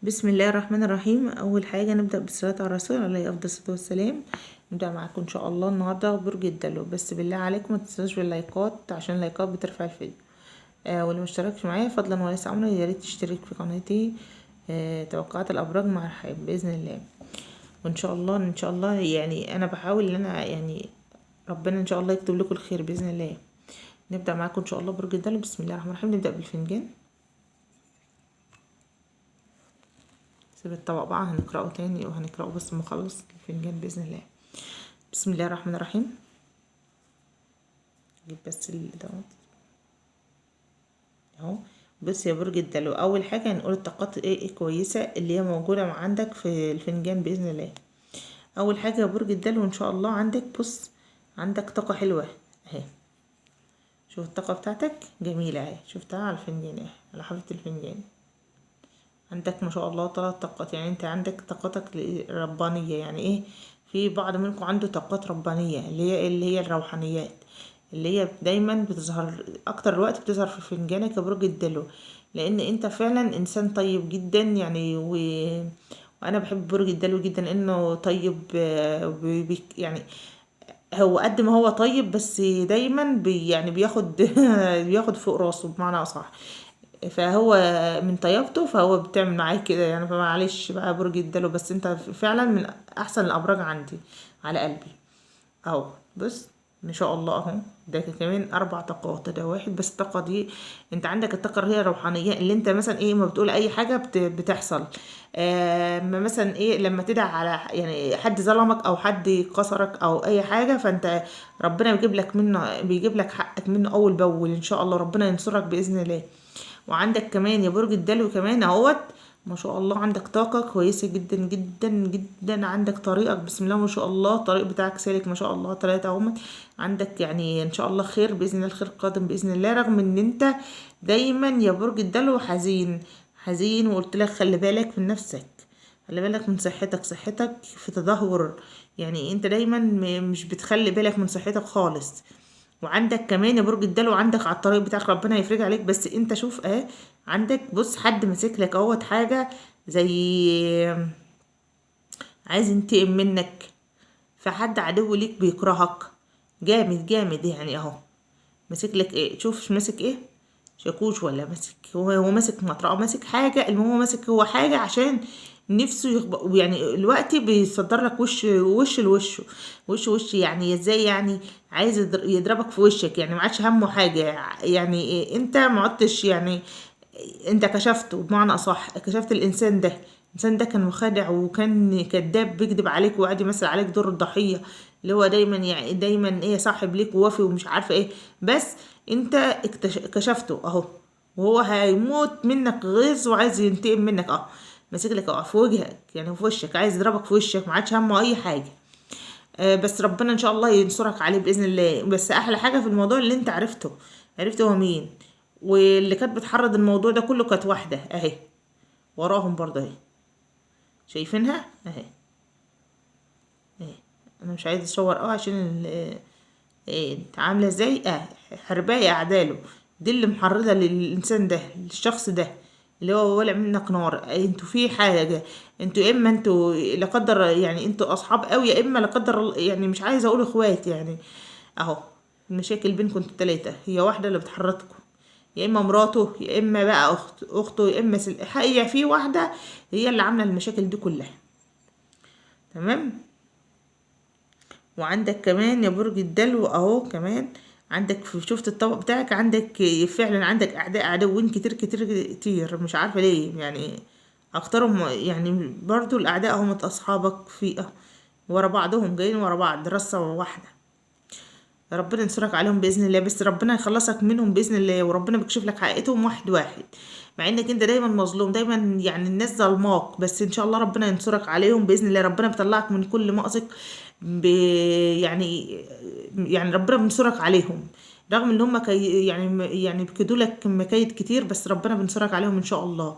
بسم الله الرحمن الرحيم. اول حاجة نبدا بالصلاة على الرسول عليه افضل الصلاة والسلام. نبدا معاكم ان شاء الله النهارده برج الدلو، بس بالله عليكم ما تنسوش باللايكات عشان اللايكات بترفع الفيديو. واللي مشتركش معايا فضلا وليس امرا يا ريت تشترك في قناتي. توقعات الابراج مع رحاب باذن الله. وان شاء الله ان شاء الله يعني انا بحاول ان انا يعني ربنا ان شاء الله يكتب لكم الخير باذن الله. نبدا معاكم ان شاء الله برج الدلو. بسم الله الرحمن الرحيم. نبدا بالفنجان. سيب الطبق بقى هنقرأه تاني وهنقرأه بس ما اخلص الفنجان بإذن الله. بسم الله الرحمن الرحيم. نجيب بس دوت اهو. بص يا برج الدلو، اول حاجة هنقول الطاقات ايه كويسة اللي هي موجودة عندك في الفنجان بإذن الله. اول حاجة يا برج الدلو ان شاء الله عندك، بص عندك طاقة حلوة اهي. شوف الطاقة بتاعتك جميلة اهي، شفتها على الفنجان اهي، على حافة الفنجان. عندك ما شاء الله 3 طاقات، يعني انت عندك طاقتك ربانية. يعني ايه؟ في بعض منكم عنده طاقات ربانية اللي هي الروحانيات، اللي هي دايما بتظهر اكتر الوقت، بتظهر في فنجانك يا برج الدلو، لان انت فعلا انسان طيب جدا يعني. وانا بحب برج الدلو جدا لانه طيب، يعني هو قد ما هو طيب بس دايما يعني بياخد بياخد فوق راسه بمعنى اصح، فهو من طيبته فهو بتعمل معاه كده يعني. فمعلش بقى برج الدلو، بس انت فعلا من احسن الابراج عندي على قلبي اهو. بص ما شاء الله اهو، ده كمان 4 طاقات، ده واحد بس. الطاقة دي انت عندك الطاقة اللي هي الروحانية، اللي انت مثلا ايه ما بتقول اي حاجة بتحصل. ما مثلا ايه لما تدعي على يعني حد ظلمك او حد كسرك او اي حاجة، فانت ربنا بيجيب لك منه، بيجيب لك حقك منه اول باول ان شاء الله، ربنا ينصرك باذن الله. وعندك كمان يا برج الدلو كمان اهوت ما شاء الله عندك طاقة كويسة جدا جدا جدا. عندك طريقك بسم الله ما شاء الله، الطريق بتاعك سالك ما شاء الله، 3 اهوت عندك، يعني ان شاء الله خير بإذن الله، الخير قادم بإذن الله. رغم ان انت دايما يا برج الدلو حزين حزين، وقلت لك خلي بالك من نفسك، خلي بالك من صحتك، صحتك في تدهور، يعني انت دايما مش بتخلي بالك من صحتك خالص. وعندك كمان يا برج الدلو عندك على الطريق بتاعك ربنا يفرج عليك، بس انت شوف اهي عندك، بص حد ماسك لك اهوت حاجة زي عايز ينتقم منك، فحد عدو ليك بيكرهك جامد جامد يعني اهو. ماسك لك ايه؟ شوف ماسك ايه، شاكوش ولا ماسك، هو ماسك مطرقه، ماسك حاجة، المهم ماسك هو حاجة عشان نفسه يعني الوقت بيصدر لك وش وش لوشه، وش وش، يعني ازاي يعني عايز يضربك في وشك، يعني ما عادش همه حاجة، يعني انت ما عدتش، يعني انت كشفته بمعنى اصح، كشفت الانسان ده. الانسان ده كان مخادع وكان كذاب، بيكذب عليك وقاعد يمثل عليك دور الضحية، اللي هو دايما يعني دايما ايه صاحب ليك ووافي ومش عارفه ايه، بس انت كشفته اهو، وهو هيموت منك غيظ وعايز ينتقم منك اهو. ماسك لك اهو في وجهك، يعني في وشك، عايز يضربك في وشك، ما عادش همه اي حاجة. بس ربنا ان شاء الله ينصرك عليه باذن الله. بس احلى حاجة في الموضوع اللي انت عرفته، عرفت هو مين، واللي كانت بتحرض الموضوع ده كله كانت واحدة اهي وراهم برضه اهي، شايفينها اهي اهي. انا مش عايزه اصور عشان ايه عامله ازاي حربايه اعداله دي اللي محرضه للانسان ده، للشخص ده اللي هو ولع منك نار. انتوا في حاجة، انتوا يا اما انتوا لا قدر يعني انتوا اصحاب قوي، يا اما لا قدر يعني مش عايزه اقول اخوات يعني اهو. المشاكل بينكم انتوا 3، هي واحدة اللي بتحرضكم، يا اما مراته، يا اما بقى اخته، يا اما حقيقة في واحدة هي اللي عامله المشاكل دي كلها. تمام. وعندك كمان يا برج الدلو اهو كمان عندك، شفت الطبق بتاعك، عندك فعلا عندك اعداء، عدوين كتير كتير كتير، مش عارفه ليه يعني اكترهم، يعني برضو الاعداء هم اصحابك في ورا بعضهم، جايين ورا بعض رصه واحدة. ربنا ينصرك عليهم باذن الله، بس ربنا يخلصك منهم باذن الله، وربنا بيكشف لك حقيقتهم واحد واحد، مع انك انت دايما مظلوم، دايما يعني الناس ظلماك، بس ان شاء الله ربنا ينصرك عليهم باذن الله. ربنا بيطلعك من كل مأزق يعني ربنا بينصرك عليهم، رغم ان هم يعني بيكيدوا لك مكايد كتير، بس ربنا بينصرك عليهم ان شاء الله.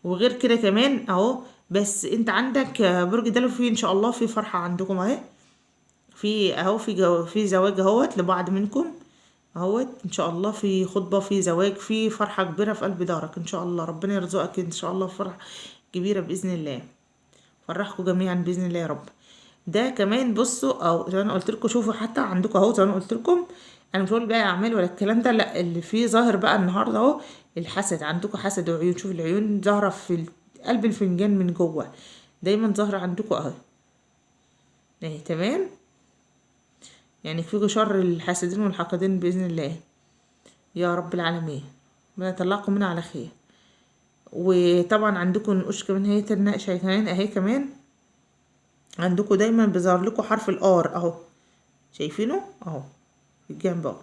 وغير كده كمان اهو، بس انت عندك برج دلو في ان شاء الله في فرحه عندكم اهي، في اهو في زواج اهوت لبعض منكم اهوت ان شاء الله، في خطبه، في زواج، في فرحه كبيرة في قلب دارك ان شاء الله. ربنا يرزقك ان شاء الله فرح كبيرة باذن الله، فرحكم جميعا باذن الله يا رب. ده كمان بصوا او زي ما انا قلت لكم، شوفوا حتى عندكم اهو زي ما انا قلت لكم، انا مش هقول بقى اعمال ولا الكلام ده، لا اللي فيه ظاهر بقى النهارده اهو الحسد، عندكم حسد وعيون. شوف العيون ظاهره في قلب الفنجان من جوه، دايما ظاهره عندكم اهي اهي، تمام. يعني فيكم شر الحاسدين والحاقدين باذن الله يا رب العالمين، ربنا يطلعكم منها على خير. وطبعا عندكم نقوش كمان، هي النقشه كمان اهي، كمان عندكم دايما بيظهر لكم حرف ال R اهو، شايفينه اهو في الجنب اهو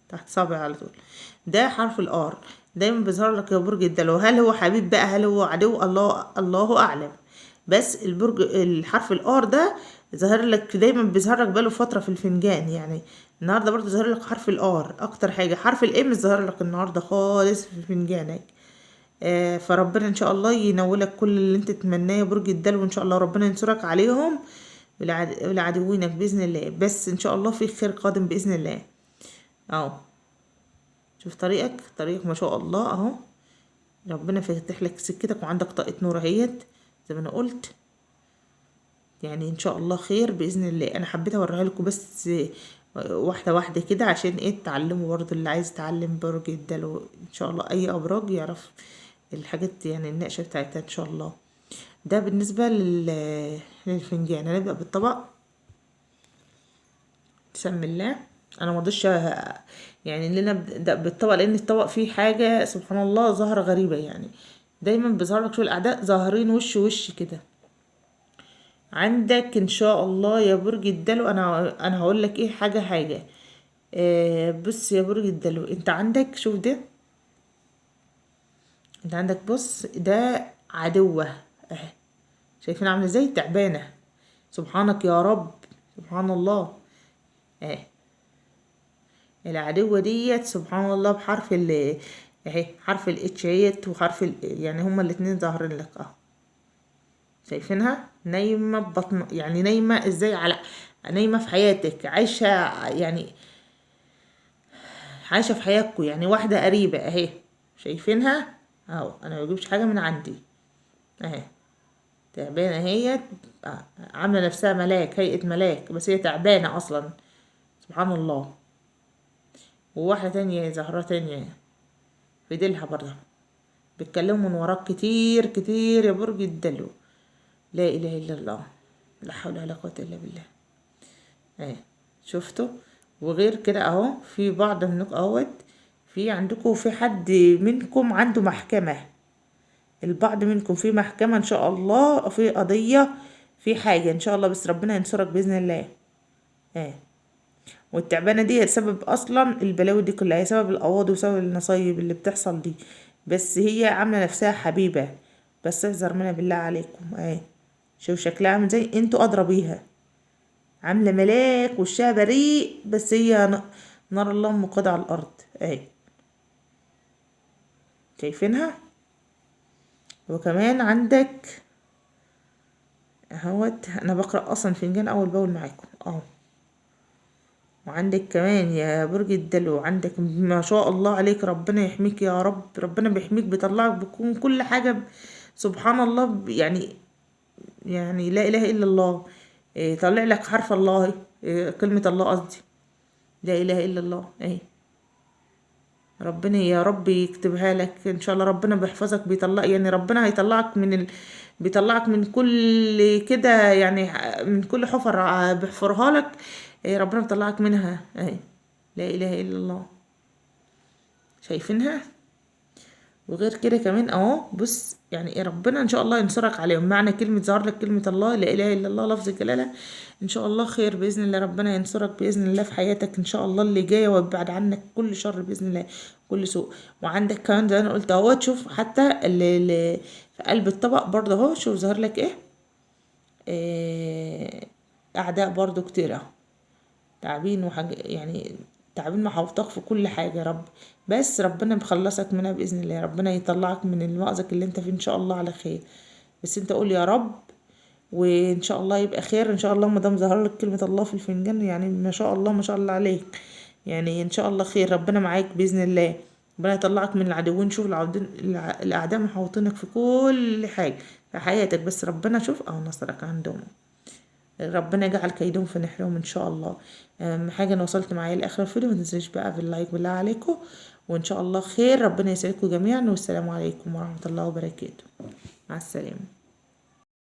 تحت صابع على طول، ده حرف ال R دايما بيظهر لك يا برج الدلو. هل هو حبيب بقى، هل هو عدو، الله اعلم، بس البرج الحرف ال R ده ظاهر لك دايما، بيظهر لك بقاله فترة في الفنجان. يعني النهارده برضه ظاهر لك حرف ال R اكتر حاجة، حرف ال M ظاهر لك النهارده خالص في فنجانك. فربنا ان شاء الله ينولك كل اللي انت تتمناه يا برج الدلو، وان شاء الله ربنا ينصرك عليهم ولعدوينك باذن الله. بس ان شاء الله في خير قادم باذن الله اهو. شوف طريقك، طريقك ما شاء الله اهو، ربنا فاتح لك سكتك، وعندك طاقة نور اهيت زي ما انا قلت، يعني ان شاء الله خير باذن الله. انا حبيت اوريها لكم بس واحدة واحدة كده عشان ايه تتعلموا برضه، اللي عايز يتعلم برج الدلو ان شاء الله اي ابراج يعرف الحاجات يعني النقشه بتاعتها ان شاء الله. ده بالنسبة للفنجان. هنبدا بالطبق، بسم الله. انا مرضتش يعني ان انا ابدا بالطبق لان الطبق فيه حاجة سبحان الله ظاهره غريبة، يعني دايما بيظهر لك شو الاعداء ظاهرين وش وش كده عندك ان شاء الله يا برج الدلو. انا هقول لك ايه حاجة حاجة. بص يا برج الدلو، انت عندك شوف ده، انت عندك بص ده عدوه اهي، شايفين عامله ازاي تعبانة، سبحانك يا رب سبحان الله اهي العدوه ديت سبحان الله بحرف ال اهي، حرف ال H اهيت وحرف ال، يعني هما الاتنين ظاهرين لك اهو، شايفينها نايمة ببطن، يعني نايمة ازاي على نايمة في حياتك، عايشه يعني عايشه في حياتكم، يعني واحدة قريبه اهي، شايفينها اهو. انا ما بجيبش حاجة من عندي اهي، تعبانة اهي، عامله نفسها ملاك، هيئة ملاك، بس هي تعبانة اصلا سبحان الله. وواحدة تانية زهره تانية في ديلها برضه، بيتكلموا من وراك كتير كتير يا برج الدلو. لا اله الا الله، لا حول ولا قوة الا بالله اهي، شفتوا؟ وغير كده اهو في بعض منكم اهوت، في عندكم في حد منكم عنده محكمة، البعض منكم في محكمة ان شاء الله، في قضية، في حاجة ان شاء الله، بس ربنا ينصرك باذن الله اهي. والتعبانه دي هي سبب اصلا البلاوي دي كلها، هي سبب القواضي وسبب النصايب اللي بتحصل دي، بس هي عامله نفسها حبيبه، بس احذر منها بالله عليكم اهي. شوف شكلها عامل ازاي، انتوا ادرى بيها، عامله ملاك وشها بريء، بس هي نار الله مقادة على الارض اهي، شايفينها؟ وكمان عندك اهوت، انا بقرا اصلا فنجان اول باول معاكم اهو. وعندك كمان يا برج الدلو، عندك ما شاء الله عليك، ربنا يحميك يا رب، ربنا بيحميك بيطلعك بيكون كل حاجة سبحان الله، يعني لا اله الا الله. طلع لك حرف الله، كلمة الله قصدي، لا اله الا الله اهي. ربنا يا رب يكتبها لك ان شاء الله، ربنا بيحفظك بيطلع، يعني ربنا هيطلعك من بيطلعك من كل كده، يعني من كل حفر بيحفرها لك، ربنا بيطلعك منها اهي. لا اله الا الله، شايفينها؟ وغير كده كمان اهو بص، يعني ربنا ان شاء الله ينصرك عليهم. معنى كلمة ظهر لك كلمة الله لا اله الا الله لفظ الجلاله، ان شاء الله خير باذن الله، ربنا ينصرك باذن الله في حياتك ان شاء الله اللي جاية، ويبعد عنك كل شر باذن الله، كل سوء. وعندك كمان زي ما انا قلت اهو، شوف حتى اللي في قلب الطبق برضه اهو، شوف ظهر لك ايه، اعداء برضه كتير اهو، تعبين وحاجه، يعني تعبين محاوطاك في كل حاجة يا رب، بس ربنا مخلصك منها بإذن الله، ربنا يطلعك من المأزق اللي انت فيه إن شاء الله على خير. بس انت قول يا رب، وإن شاء الله يبقى خير إن شاء الله. ما دام ظهر لك كلمة الله في الفنجان، يعني ما شاء الله ما شاء الله عليك، يعني إن شاء الله خير، ربنا معاك بإذن الله، ربنا يطلعك من العدوين. شوف الأعداء محاوطينك في كل حاجة، في حياتك، بس ربنا شوف نصرك عندهم، ربنا يجعل كيدهم في نحرهم ان شاء الله. اهم حاجة انا وصلت معايا لاخر الفيديو، ما تنسوش بقى في ال like بالله عليكم، وان شاء الله خير، ربنا يسعدكم جميعا، والسلام عليكم ورحمة الله وبركاته، مع السلامة.